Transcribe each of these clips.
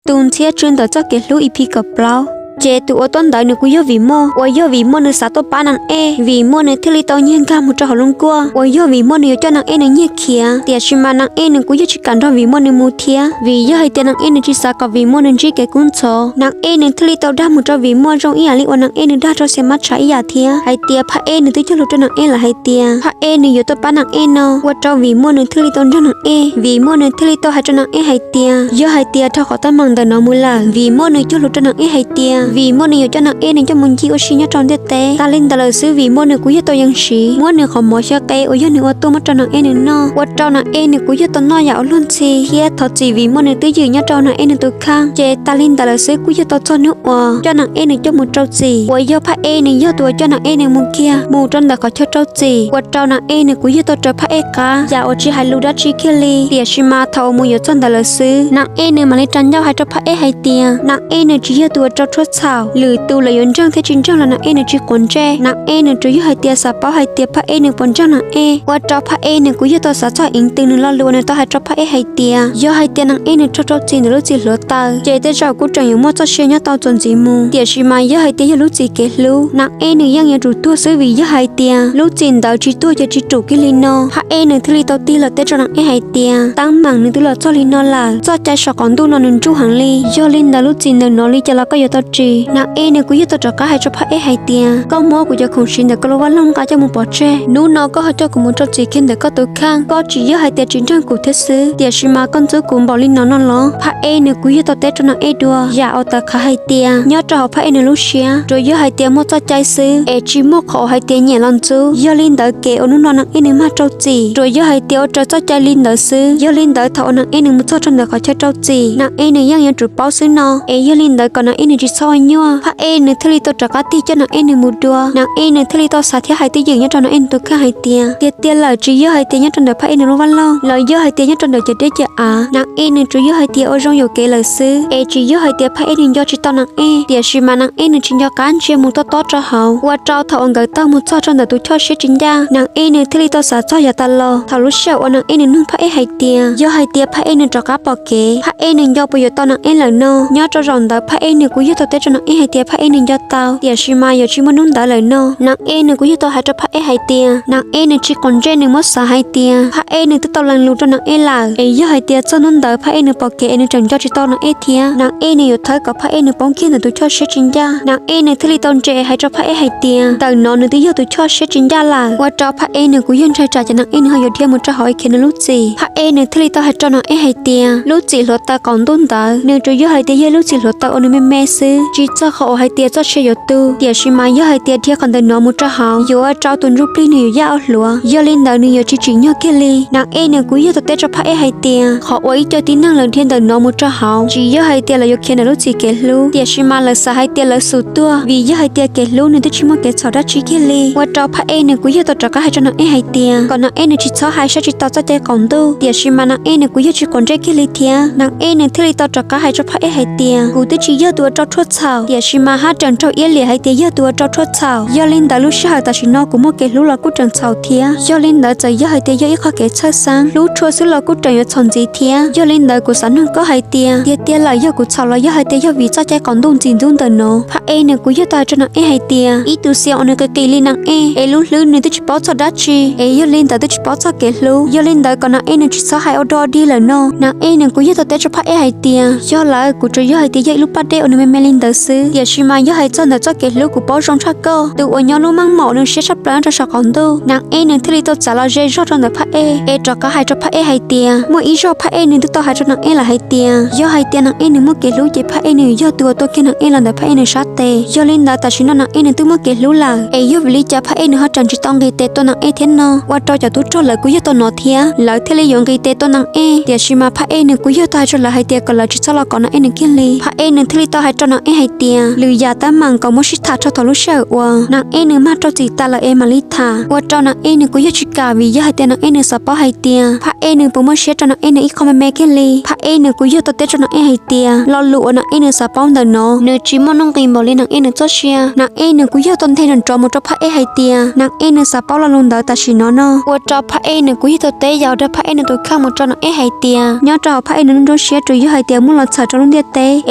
Tus ntxhiab tsw ntawm txoj kev hlub E P kaum plaub. Ces tus uas tuaj ntawd nws kuj yog Vim Muaj, uas yog Vim Muaj nws xav tuaj pab Nas Ej. Vim Muaj nws thiaj li tau nyiag nkag mus rau hauv lub nkuaj, uas yog Vim Muaj nws yuav coj Nas Ej nws nyiag khiav. Tiam sis mas Nas Ej nws kuj yog tsis kam nrog Vim Muaj nws mus thiab, vim yog hais tias Nas Ej nws tsis xav kom Vim Muaj nws ntsib kev kub ntxhov. Nas Ej nws thiaj li tau dag mus rau Vim Muaj zoo ib yam li uas Nas Ej nws dag rau Xias Mab Tshav ib yam thiab, hais tias Phaj Ej nws twb cog lus rau Nas Ej lawm hais tias Phaj Ej nws yuav tuaj pab Nas Ej no. Ua rau Vim Muaj nws thiaj li tau nrog Nas Ej. Vim Muaj nws thiaj li tau hais rau Nas Ej hais tias yog hais tias dhau qhov teeb meem ntawm no mus lawm, Vim Muaj nws cog lus rau Nas Ej hais tias Vim Muaj nws yuav coj Nas Ej nws coj mus ncig ua si nyob rau ntiaj teb. Tas li ntawd lawm xwb Vim Muaj nws kuj yog tau yeej siv muab nws qhov mov xyaw qe uas yog nws ua tuaj muab rau Nas Ej nws noj. Ua rau Nas Ej nws kuj yog tau noj yam ua luag ntxhi thiab thov txim Vim Muaj nws twb ywm nyob rau Nas Ej nws tus kheej. Ces tas li ntawd lawm xwb kuj yog tau txog hnub uas coj Nas Ej nws coj mus rau txim, uas yog Phaj Ej nws yog tus uas coj Nas Ej nws mus kiag mus rau ntawm qhov chaw rau txim. Ua rau Nas Ej nws kuj yog tau raws Phaj Ej qab yam uas tsis hais lus dab tsi kiag li. Tiam sis mas thaum uas mus yuav txog ntawd lawm xwb, Nas Ej nws mam li ras ncauj hais rau Phaj Ej hais tias Nas Ej nws tsis yog tus uas rau tshuaj txhaum. Lwm tus lawv yuav ntseeg thiab tsis ntseeg los Nas Ej nws tsis quav ntsej. Nas Ej nws tsuas yog hais tias xav paub hais tias Phaj Ej nws puas ntseeg Nas Ej. Ua rau Phaj Ej nws kuj yog tau xav txog ib tug nws lo lus uas nws tau hais rau Phaj Ej hais tias yog hais tias Nas Ej nws raug rau txim ntawm lub txim hluav taws, ces tej zaum kuj tseem yuav muaj txoj sia nyob tau txuas ntxiv mus. Tiam sis mas yog hais tias yog lub txim kev hlub, Nas Ej nws yeej yuav tsum tuag xwb, vim yog hais tias lub txim ntawd tsis tuag ces tsis tsum kiag li no. Phaj Ej nws thiaj li tau tig los teb rau Nas Ej hais tias teeb meem nws twb los txog li no lawm, txoj cai saum qaum ntuj no nws ntsuj heev li. Yog li ntawd lub txim ntawm no li cas los koj yuav tau ris. Nas Ej nws kuj yog tau rov qab hais rau Phaj Ej hais tias koj muab kuv cov khoom siv ntawm koj lub vaj loog nqa coj mus pov tseg, hnub no koj ho coj kuv mus rau txim kiag ntawm koj tus kheej, koj tsis yog hais tias tsis ntseeg kuv thiab xwb, tiam sis mas koj ntxub kuv npaum li no no los? Phaj Ej nws kuj yog tau teb rau Nas Ej dua yam uas tawv qhav hais tias nyob rau hauv Phaj Ej nws lub siab tsuas yog hais tias muaj txoj cai xwb es tsis muaj qhov uas hais tias nyiam los ntxub. Yog li ntawd kev uas hnub no Nas Ej nws mag rau txim tsuas yog hais tias ua raws txoj cai li ntawd xwb. Yog li ntawd thaum uas Nas Ej nws mus txog rau ntawm qhov chaw rau txim, Nas Ej nws yeej yuav tsum paub xwb no. Es yog li ntawd kom Nas Ej nws tsis txhob ua nyuaj. Phaj Ej nws thiaj li tau rov qab tig coj Nas Ej nws mus dua. Nas Ej nws thiaj li tau xav thiab hais twj ywm nyob rau Nas Ej nws tus kheej hais tias tiag tiag lawm, tsis yog hais tias nyob rau ntawm Phaj Ej nws lub vaj loog los yog hais tias nyob rau ntawm cov deb cov av, Nas Ej nws tsuas yog hais tias ua zoo yuam kev lawm xwb, es tsis yog hais tias Phaj Ej nws nco tsis tau Nas Ej. Tiam sis mas Nas Ej nws tsis nco qab ntsia mus tob tob rau hauv. Ua rau thaum uas nkawd taug mus txog rau ntawm tus choj siab tsis ncaj, Nas Ej nws thiaj li tau xav txog yav tas los thaum lub sij hawm uas Nas Ej nws nug Phaj Ej hais tias yog hais tias Phaj Ej nws rov qab pom kev, Phaj Ej nws nco puas yuav tau Nas Ej lawm no. Nyob rau zaum ntawd Phaj Ej nws kuj yog tau teb rau Nas Ej hais tias Phaj Ej nws nco tau, tiam sis mas yuav tsis muaj hnub ntawd lawm no. Nas Ej nws kuj yog tau hais rau Phaj Ej hais tias Nas Ej nws tsis quav ntsej, nws muab xav hais tias Phaj Ej nws twb tau lees lus rau Nas Ej lawm, es yog hais tias txog hnub ntawd Phaj Ej nws pom kev es nws tseem nco tsis tau Nas Ej thiab, Nas Ej nws yuav thawb kom Phaj Ej nws poob kiag ntawm tus choj siab tsis ncaj. Nas Ej nws thiaj li tau ntse hais rau Phaj Ej hais tias ntawm no nws twb yog tus choj siab tsis ncaj lawm. Ua rau Phaj Ej nws kuj yog ntshai tsam ces Nas Ej nws ho yuav dhia mus rau hauv es khiav nws lub txim. Phaj Ej nws thiaj li tau hais rau Nas Ej hais tias lub txim hluav taws qaum ntuj ntawd nws tsuas yog hais tias yog lub txim hluav taws uas nws me me xwb, tsis txog qhov uas hais tias txoj sia yuav tu. Tiam sis mas yog hais tias dhia qhov ntawm no mus rau hauv yuav ua rau tus ntsuj plig nws yuav yaj ua hluav, yog li ntawd nws yuav tsis tsim nyog kiag li. Nas Ej nws kuj yog tau teb rau Phaj Ej hais tias qhov uas ib co tib neeg lawv dhia ntawm no mus rau hauv tsis yog hais tias lawv yuav khiav ntawm lub txim kev hlub, tiam sis mas lawv xav hais tias lawv xum tuag, vim yog hais tias kev hlub nws twb tsis muaj kev txhaum dab tsi kiag li. Ua rau Phaj Ej nws kuj yog tau rov qab hais rau Nas Ej hais tias kom Nas Ej nws tsis txhob hais saib tsis taus txoj cai qaum ntuj, tiam sis mas Nas Ej nws kuj yog tsis quav ntsej kiag li thiab. Nas Ej nws thiaj li tau rov qab hais rau Phaj Ej hais tias kuv twb tsis yog tus uas rau tshuaj txhaum, tiam sis mas haj tseem raug iab liam hais tias yog tus uas rau tshuaj txhaum. Yog li ntawd lub sij hawm tam sim no kuv muaj kev hlub los kuj tseem txhaum thiab. Yog li ntawd txawm yog hais tias yog ib qho kev txhawj xeeb, hlub tshua xwb los kuj tseem yuav txhaum ntxiv thiab. Yog li ntawd kuv xav nug koj hais tias tiag tiag lawm yog kuv txhaum los yog hais tias yog vim txoj cai qaum ntuj ntxim ntxub ntawm no? Phaj Ej nws kuj yog tau hais rau Nas Ej hais tias ib tug xiam uas nws qis qis li Nas Ej es lub hlwb nws twb tsis paub txog dab tsi, es yog li ntawd twb tsis paub txog kev hlub. Yog li ntawd kom Nas Ej nws tsis txhob hais ua dog dig lawm no. Nas Ej nws kuj yog tau teb rau Phaj Ej hais tias yog lawm, kuv tsuas yog hais tias yog ib lub paj dej uas nws me me li ntawd xwb, tiam sis mas yog hais txog ntawm txoj kev hlub kuv paub zoo tshaj koj, tus uas nyob lub meej mom uas nws siab tshaj plaws nyob rau saum qaum ntuj. Nas Ej nws thiaj li tau txav los ze zog rau ntawm Phaj Ej es rov qab hais rau Phaj Ej hais tias muaj ib zaug Phaj Ej nws twb tau hais rau Nas Ej lawm hais tias yog hais tias Nas Ej nws muaj kev hlub ces Phaj Ej nws yog tus uas tuaj kiag Nas Ej los ntawm Phaj Ej nws sab tes. Yog li ntawd tam sim no Nas Ej nws twb muaj kev hlub lawm, es yog vim li cas Phaj Ej nws ho tseem tsis tau nqis tes tua Nas Ej thiab no? Ua rau cov tub rog lawv kuj yog tau hnov thiab, lawv thiaj li yuav nqis tes tua Nas Ej, tiam sis mas Phaj Ej nws kuj yog tau hais rau lawv hais tias kom lawv tsis txhob los kov Nas Ej nws kiag li. Phaj Ej nws thiaj li tau hais rau Nas Ej hais tias lwm yam teeb meem kom muab sib tham rau thaum lub sij hawm uas Naj Ej nws mag rau txim tas lawm es mam li tham. Ua rau Naj Ej nws kuj yog tsis kam, vim yog hais tias Naj Ej nws xav paub hais tias Phaj Ej nws puas muaj siab rau Naj Ej nws ib qho me me kiag li. Phaj Ej nws kuj yog tau teb rau Naj Ej hais tias lo lus uas Naj Ej nws xav paub ntawm no nws tsis muaj nuj nqis npaum li Naj Ej nws txoj sia. Naj Ej nws kuj yog tau nthe nrov nrov mus rau Phaj Ej hais tias Naj Ej nws xav paub lo lus ntawd tam sim no no. Ua rau Phaj Ej nws kuj yog tau teb yam uas raug Phaj Ej nws tus kheej mus rau Naj Ej hais tias nyob rau hauv Phaj Ej nws lub nruab siab tsuas yog hais tias muaj los txhawm rau lub ntiaj teb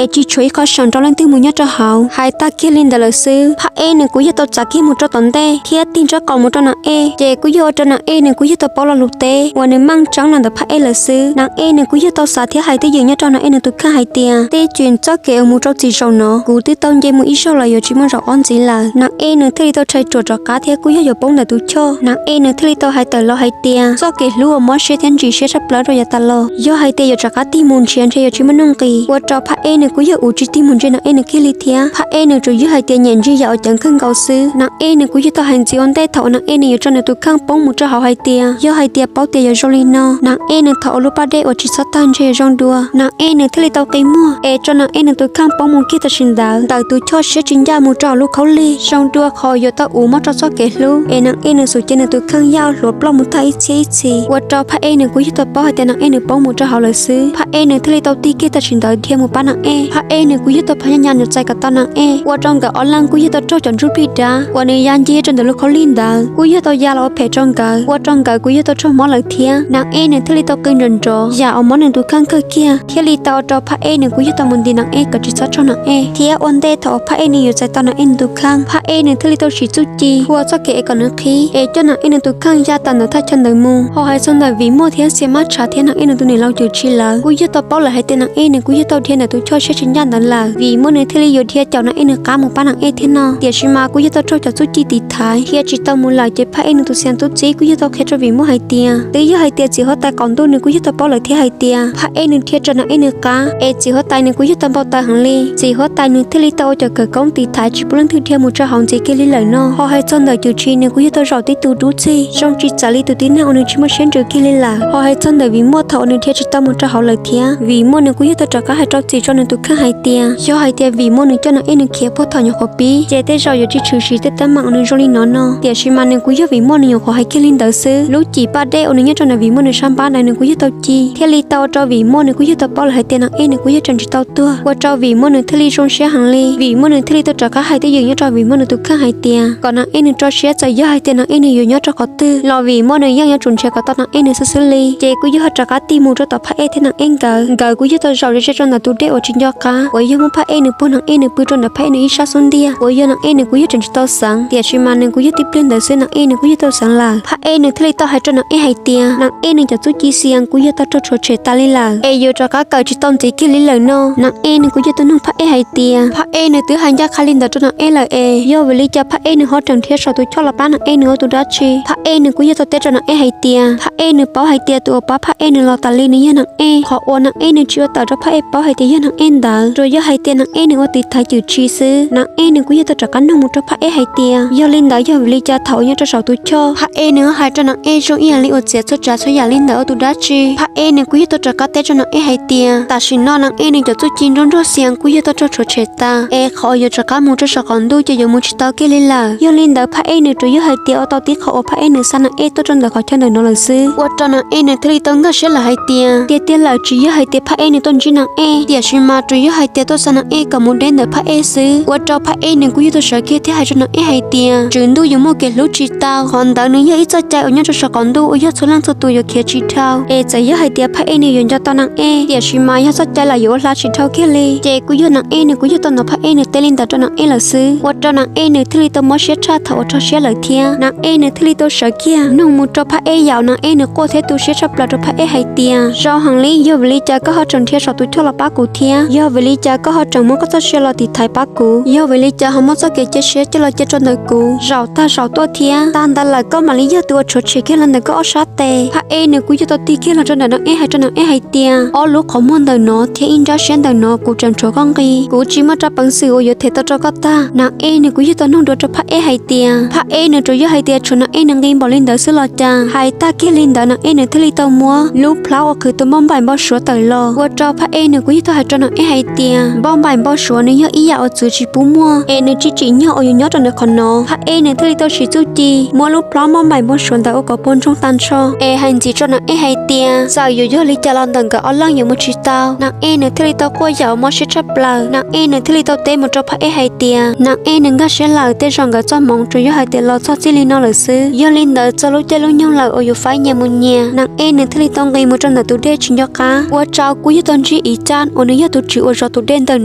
es tsis tshuav ib qho seem rau leej twg mus nyob rau hauv. Hais tag kiag li ntawd lawm xwb, Phaj Ej nws kuj yog tau txav kiag mus rau tom ntej thiab tig nraub qaum mus rau Naj Ej, ces kuj yog ua rau Naj Ej nws kuj yog tau paub lo lus teb uas nws meej tseeb los ntawm Phaj Ej lawm xwb. Naj Ej nws kuj yog tau xav thiab hais twj ywm nyob rau Naj Ej nws tus kheej hais tias tej txoj kev uas mus rau txim zaum no kuv twb tau nce mus ib zaug los yuav tsis muaj zaum ob ntxiv lawm. Naj Ej nws thiaj li tau rhais ruam rov qab thiab kuj yog yuav poob ntawm tus choj. Naj Ej nws thiaj li tau hais tawm los hais tias txoj kev hlub uas mob siab thiab ntsim siab tshaj plaws rau yav tas los yog hais tias yuav rov qab tig mus nrhiav nrhiav yuav tsis muaj nuj nqis. Ua rau Phaj Ej nws kuj yog ua tsis tig mus ntsia Naj Ej nws kiag li thiab. Phaj Ej nws tsuas yog hais tias nyiam ntsia yam uas ceev kawg nkaus xwb. Naj Ej nws kuj yog tau hais ntxiv ua ntej thaum uas Naj Ej nws yuav tso nws tus kheej poob mus rau hauv hais tias yog hais tias paub tias yuav zoo li no, Naj Ej nws thov ua lub paj dej uas tsis txhob tag ntshe yuav zoo dua. Naj Ej nws thiaj li tau qi muag es tso Naj Ej nws tus kheej poob mus kiag tam sim ntawd ntawm tus choj siab tsis ncaj mus rau hauv lub khaub lig, zoo dua qhov yuav tau uv mob rau txoj kev hlub es Naj Ej nws xum cia nws tus kheej yaj hluav ploj mus tag ib txhiab ib txhis. Ua rau Phaj Ej nws kuj yog tau paub hais tias Naj Ej nws poob mus rau hauv lawm xwb. Phaj Ej nws thiaj li tau tig kiag tam sim ntawd dhia mus pab Naj Ej. Phaj Ej nws kuj yog tau phov nyaj nyas nws txais kom tau Naj Ej, ua rau nkawd ob leeg kuj yog tau raug cov ntsuj plig dab uas nws ya ncig rau ntawm lub khaub lig ntawd kuj yog tau ya los ua phem rau nkawd, ua rau nkawd kuj yog tau raug mob lawm thiab. Naj Ej nws thiaj li tau qw nrov nrov yam uas mob nws tus kheej kawg kiag, thiaj li tau ua rau Phaj Ej nws kuj yog tau mus nti Naj Ej kom tsis txhob raug Naj Ej. Thiab ua ntej thaum uas Phaj Ej nws yuav txais tau Naj Ej nws tus kheej, Phaj Ej nws thiaj li tau siv txuj ci hu ua txoj kev es kom nws qhib es coj Naj Ej nws tus kheej ya tawm ntawm thaj chaw ntawd mus. Ho hais txog ntawm Vim Muaj thiab Xia Mab Tshav thiab Naj Ej nws tus niam laus Cwm Tshis lawv kuj yog tau paub lawm hais tias Naj Ej nws kuj yog tau dhia ntawm tus choj siab tsis ncaj ntawd lawm. Vim Muaj nws thiaj li yuav dhia caum Naj Ej nws qab mus pab Naj Ej thiab no, tiam sis mas kuj yog tau raug cov txuj ci tiv thaiv dhia tsis tau mus lawm. Ces Phaj Ej nws tus xiam tub txib kuj yog tau qhia rau Vim Muaj hais tias twb yog hais tias txiv huab tais qaum ntuj nws kuj yog tau paub lawm thiab hais tias Phaj Ej nws dhia raws Naj Ej nws qab es txiv huab tais nws kuj yog tau npau taws heev li. Txiv huab tais nws thiaj li tau ua cov khawv koob tiv thaiv tsis pub leej twg dhia mus rau hauv ntxiv kiag li lawm no. Ho hais txog ntawm Cwm Tshis nws kuj yog tau zaum tib tug dub txig zoo tsis txawv li tus tib neeg uas nws tsis muaj siab ntsws kiag li lawm. Ho hais txog ntawm Vim Muaj thaum uas nws dhia tsis tau mus rau hauv lawm thiab, Vim Muaj nws kuj yog tau rov qab hais rau txiv rau nws tus kheej hais tias yog hais tias Vim Muaj nws coj Naj Ej nws khiav puag thaum nyuam qhuav pib ces tej zaum yuav tsis tshwm sim tej teeb meem uas nws zoo li no no. Tiam sis mas nws kuj yog Vim Muaj nws nyuam qhuav hais kiag li ntawd xwb, lub cim paj dej uas nws nyob rau ntawm Vim Muaj nws sab npab ntawd nws kuj yog tau ci, thiaj li tau ua rau Vim Muaj nws kuj yog tau paub lawm hais tias Naj Ej nws kuj yog tseem tsis tau tuag. Ua rau Vim Muaj nws thiaj li zoo siab heev li. Vim Muaj nws thiaj li tau rov qab hais twj ywm nyob rau Vim Muaj nws tus kheej hais tias kom Naj Ej nws rau siab, txawm yog hais tias Naj Ej nws yuav nyob rau qhov twg los Vim Muaj nws yeej yuav tsum nrhiav kom tau Naj Ej nws xwb xwb li. Ces kuj yog rov qab tig mus rau tom Phaj Ej thiab Naj Ej nkawd. Nkawd kuj yog tau zaum ze ze rau ntawm tus dej uas tsis nco qab uas yog muab Phaj Ej nws puag Naj Ej nws pw rau ntawm Phaj Ej nws ib sab xub ntiag uas yog Naj Ej nws kuj yog tseem tsis tau xeev, tiam sis mas nws kuj yog tib pliag ntawd xwb Naj Ej nws kuj yog tau xeev lawm. Phaj Ej nws thiaj li tau hais rau Naj Ej hais tias Naj Ej nws cov txuj ci xiam kuj yog tau raug rhuav tshem tas li lawm es yuav rov qab kawm tsis tau ntxiv kiag li lawm no. Naj Ej nws kuj yog tau nug Phaj Ej hais tias Phaj Ej nws twb hais ncaj qha li ntawd rau Naj Ej lawm es yog vim li cas Phaj Ej nws ho tseem dhia saum tus choj los pab Naj Ej nws ua tus dab tsi. Phaj Ej nws kuj yog tau teb rau Naj Ej hais tias Phaj Ej nws paub hais tias tus uas pab Phaj Ej nws los tas li nws yog Naj Ej. Qhov uas Naj Ej nws tsis ua tawm rau Phaj Ej paub hais tias yog Naj Ej ntawd tsuas yog hais tias Naj Ej nws ua tiv thaiv Cwm Tshis xwb. Naj Ej nws kuj yog tau rov qab nug mus rau Phaj Ej hais tias yog li ntawd yog vim li cas thaum uas nyob rau saum tus choj Phaj Ej nws ho hais rau Naj Ej zoo ib yam li uas txiav txhua tsav txhua yam li ntawd ua tus dab tsi. Phaj Ej nws kuj yog tau rov qab teb rau Naj Ej hais tias tam sim no Naj Ej nws cov txuj ci nruab nruab xiam kuj yog tau raug rhuav tshem tas es qhov uas yuav rov qab mus rau saum qaum ntuj ces yuav mus tsis tau kiag li lawm. Yog li ntawd Phaj Ej nws tsuas yog hais tias ua tau tib qho uas Phaj Ej nws xa Naj Ej tuaj rau ntawm qhov chaw ntawm no lawm xwb. Ua rau Naj Ej nws thiaj li tau nkag siab lawm hais tias tiag tiag lawm tsis yog hais tias Phaj Ej nws tuaj ntsib Naj Ej, tiam sis mas tsuas yog hais tias tuaj xa Naj Ej kom mus deb ntawm Phaj Ej xwb. Ua rau Phaj Ej nws kuj yog tau sawv kiag thiab hais rau Naj Ej hais tias Tswv Ntuj yuav muaj kev hlub tsis tau, qhov ntawd nws yog ib txoj cai uas nyob rau saum qaum ntuj uas yog txhua leej txhua tus yuav khiav tsis dhau. Es txawm yog hais tias Phaj Ej nws yuav nco tau Naj Ej, tiam sis mas yog txoj cai lawm yuav ua hla tsis dhau kiag li. Ces kuj yog Naj Ej nws kuj yog tau hnov Phaj Ej nws teb li ntawd rau Naj Ej lawm xwb. Ua rau Naj Ej nws thiaj li tau mob siab tshaj thaum uas raug siab lawm thiab. Naj Ej nws thiaj li tau sawv kiag nug mus rau Phaj Ej yam uas Naj Ej nws quaj thiab tu siab tshaj plaws rau Phaj Ej hais tias zoo heev li, yog vim li cas koj ho tseem dhia saum tus choj los pab kuv thiab? Yog vim li cas koj ho tseem muab koj txoj sia los tiv thaiv pab kuv? Yog vim li cas ho muab txoj kev cia siab coj los cia rau ntawm kuv zaum tag zaum tuaj thiab? Tag ntawd lawm koj mam li yog tus uas rhuav tshem kiag los ntawm koj ob sab tes. Phaj Ej nws kuj yog tau tig kiag los rau ntawm Naj Ej hais rau Naj Ej hais tias ob lub qhov muag ntawm no thiab ib nrab siab ntawm no kuv tseem tshuav koj nqi, kuv tsis muaj rab peev xwm uas yuav them tau rau koj tag. Naj Ej nws kuj yog tau nug dua rau Phaj Ej hais tias Phaj Ej nws tsuas yog hais tias tshuav Naj Ej nws nqi npaum li ntawd xwb los cas. Hais tag kiag li ntawd Naj Ej nws thiaj li tau muab lub plhaub uas qhwv tus npauj npaim npau suav tawm los. Ua rau Phaj Ej nws kuj yog tau hais rau Naj Ej hais tias npauj npaim Npog Suav nws yog ib yam uas txwv tsis pub muaj es nws tsis tsim nyog uas yuav nyob rau ntawm qhov no. Phab Ej nws thiaj li tau siv txuj ci muab lub plhob npauj npaim Npog Suav ntawd ua kom puas ntsoog tag nrho es hais ntxiv rau Nam Ej hais tias txawm yuav yog li cas los ntawm nkawd ob leeg yuav mus tsis tau. Nam Ej nws thiaj li tau quaj yam uas mob siab tshaj plaws. Nam Ej nws thiaj li tau teb mus rau Phab Ej hais tias Nam Ej nws nkag siab lawm, tej zaum nkawd txoj hmoov tsuas yog hais tias los txog txij li no lawm xwb. Yog li ntawd txog lub caij lub nyoog lawm uas yuav faib nyias mus nyias. Nam Ej nws thiaj li tau nqis mus rau ntawm tus dej tsis nco qab. Ua rau kuj yog tau ntsib Ib Caj uas nws yog tus tswv uas zov tus dej ntawm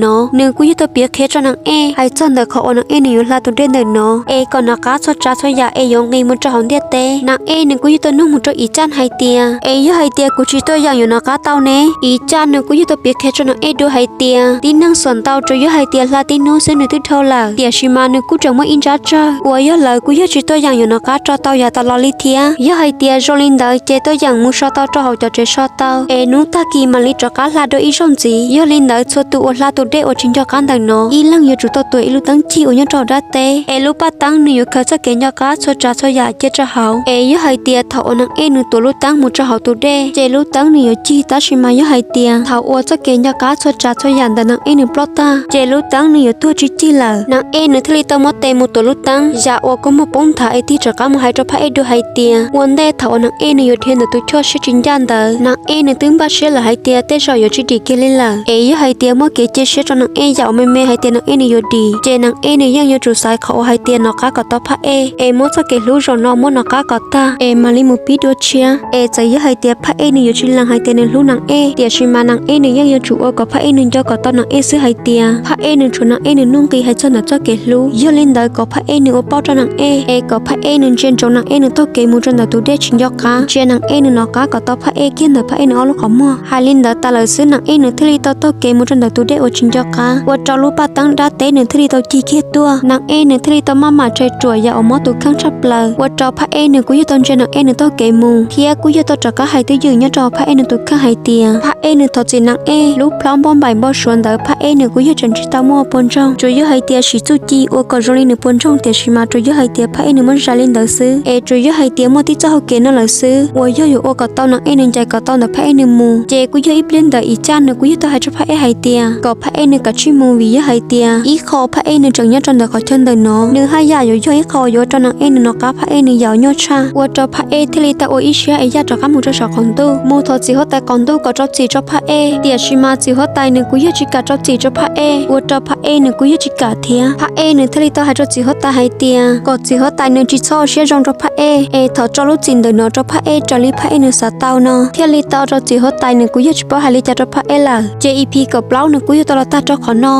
no, nws kuj yog tau piav qhia rau Nam Ej hais txog ntawm qhov uas Nam Ej nws yuav hla tus dej ntawm no es kom nov qab txhua tsav txhua yam es yuav nqis mus rau hauv ntiaj teb. Nam Ej nws kuj yog tau nug mus rau Ib Caj hais tias es yog hais tias kuv tsis tuaj yeem yuav nov qab tau ne? Ib Caj nws kuj yog tau piav qhia rau Nam Ej dua hais tias tib neeg xuam ntau tsuas yog hais tias hla tib hnub xwb nws twb dhau lawm, tiam sis mas nws kuj tseem muaj ib ntsab tsawg uas yog lawv kuj yog tsis tuaj yeem yuav nov qab tso tau yav tas los li thiab. Yog hais tias zoo li ntawd ces tuaj yeem mus so tau rau hauv cov tsev so tau es hnub tag kis mam li rov qab hla dua ib zaug ntxiv. Yog li ntawd txhua tus uas hla tus dej uas tsis nco qab ntawm no ib leeg yuav tsum tau tuav ib lub teeb cig uas nyob rau hauv dab teb es lub paj teeb nws yuav khaws txoj kev nco qab txhua tsav txhua yam cia rau hauv. Es yog hais tias thaum uas Nam Ej nws tuav lub teeb mus rau hauv tus dej ces lub teeb nws yuav cig, tab sis mas yog hais tias thaum uas txoj kev nco qab txhua tsav txhua yam ntawm Nam Ej nws ploj tag ces lub teeb nws yuav tuag tsis cig lawm. Nam Ej nws thiaj li tau muab tes mus tuav lub teeb, yam uas kua muag poob nthav es tig rov qab mus hais rau Phab Ej dua hais tias ua ntej thaum uas Nam Ej nws yuav dhia ntawm tus choj siab tsis ncaj ntawd, Nam Ej nws twb npaj siab lawm hais tias tej zaum yuav tsis dim kiag li lawm. Es yog hais tias muaj kev cia siab rau Nam Ej yam uas me me hais tias Nam Ej nws yuav dim, ces Nam Ej nws yeej yuav tsum xaiv qhov uas hais tias nov qab kom tau Phab Ej es muab txoj kev hlub zaum no muab nov qab kom tag es mam li mus pib dua tshiab. Es txawm yog hais tias Phab Ej nws yuav tsis lees hais tias nws hlub Nam Ej, tiam sis mas Nam Ej nws yeej yuav tsum ua kom Phab Ej nws nco kom tau Nam Ej xwb hais tias Phab Ej nws tshuav Nam Ej nws nuj nqis hais txog ntawm txoj kev hlub. Yog li ntawd kom Phab Ej nws ua paub rau Nam Ej es kom Phab Ej nws ntsia ntsoov Nam Ej nws taug kev mus rau ntawm tus dej tsis nco qab, ntsia Nam Ej nws nov qab kom tau Phab Ej kiag ntawm Phab Ej nws ob lub qhov muag. Hais li ntawd tas lawm xwb Nam Ej nws thiaj li tau taug kev mus rau ntawm tus dej uas tsis nco qab, ua rau lub paj teeb dab teb nws thiaj li tau cig kiag tuaj. Nam Ej nws thiaj li tau maj mam tshais ruam yam uas mob tus kheej tshaj plaws, ua rau Phab Ej nws kuj yog tau ntsia Nam Ej nws taug kev mus thiab kuj yog tau rov qab hais twj ywm nyob rau Phab Ej nws tus kheej hais tias Phab Ej nws thov txim Nam Ej. Lub plhob npauj npaim Npog Suav ntawd Phab Ej nws kuj yog tseem tsis tau muaj puas ntsoog, tsuas yog hais tias siv txuj ci ua kom zoo li nws puas ntsoog, tiam sis mas tsuas yog hais tias Phab Ej nws muab zais li ntawd xwb, es tsuas yog hais tias muaj tib txoj hau kev no lawm xwb uas yog yuav ua kom tau Nam Ej nws ncaim kom tau ntawm Phab Ej nws mus. Ces kuj yog ib pliag ntawd Ib Caj nws kuj yog tau hais rau Phab Ej hais tias kom Phab Ej nws kav tsij mus, vim yog hais tias ib qho Phab Ej nws tseem nyob rau ntawm qhov chaw ntawm no nws haj yam yuav yog ib qho yuav ua rau Nam Ej nws nov qab Phab Ej nws yam uas nyuaj tshaj, ua rau Phab Ej thiaj li tau ua ib siab es yaj rov qab mus rau saum qaum ntuj mus thov txiv huab tais qaum ntuj kom rau txim rau Phab Ej. Tiam sis mas txiv huab tais nws kuj yog tsis kam rau txim rau Phab Ej, ua rau Phab Ej nws kuj yog tsis kam thiab. Phab Ej nws thiaj li tau hais rau txiv huab tais hais tias kom txiv huab tais nws tsis txhob ua siab zoo rau Phab Ej, es thov tso lub txim ntawm no rau Phab Ej raws li Phab Ej nws xav tau no. Thiaj li tau rau txiv huab tais nws kuj yog tsis paub hais li cas rau Phab Ej lawm. Ces E P kaum plaub nws kuj yog tau los tag rau qhov no.